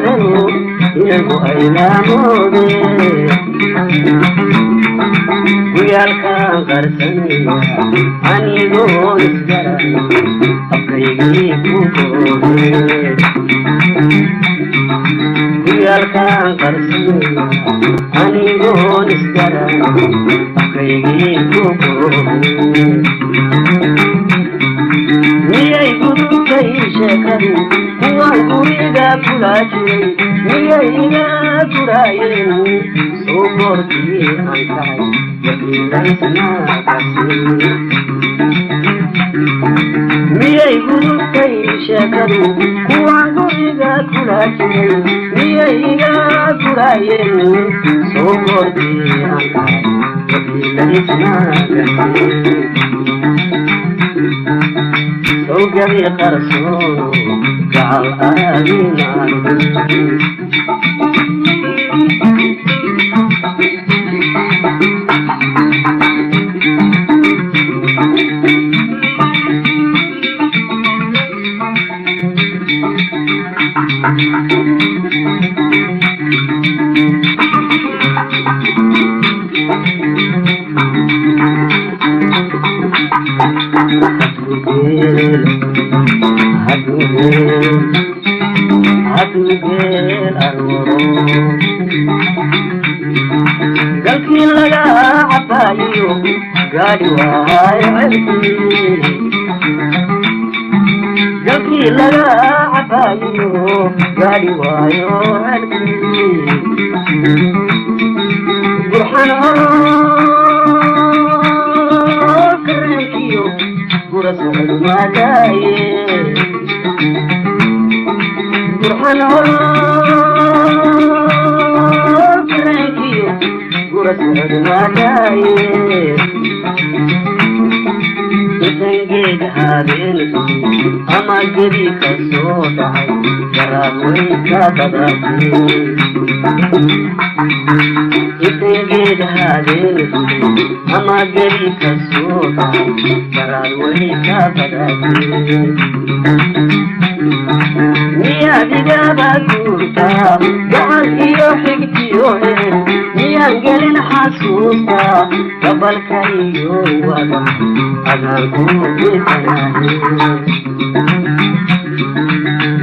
Gaadanu inagu aylaamoobe guyaalkaan qarsanaya anigoon isgaran afkaygii ku goobe guyaalkaan qarsanaya anigoon isgaran afkaygii ku goobe miyay gudubtay sheekadu kuwaan guriga kula jiray miyay iga guraayeen soo goortii aan kacay wakiilaysnaakasi miyay gudubtay sheekadu kuwaan guriga kula jiray miyay iga guraayeen soo goortii aan kacay wakiilaysnaakasi sawgabi qarsoono gacal aadinaargu. Hadduu geel arooro galkii laga cabaayo gaadhi waayo celkii galkii laga cabaayo gaadhi waayo celkii gurxan karenkiyo gura socod maadaaye gurxan karenkiyo gura socod maadaaye intan geed habeenku ama gebi ka soo dhacay garaab way ka badatay intan geed habeenku ama gebi ka soo dhacay garaab way ka badatay miyaad igaba guurtaa gacal iyo xigtiyo hel miyaan gelin xasuusta gabalka iyo wada adaan ku dhisanaaye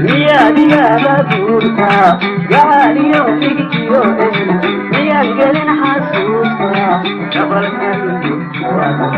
miyaad igaba guurtaa gacal iyo xigtiyo hel miyaan gelin xasuusta gabalka iyo wada.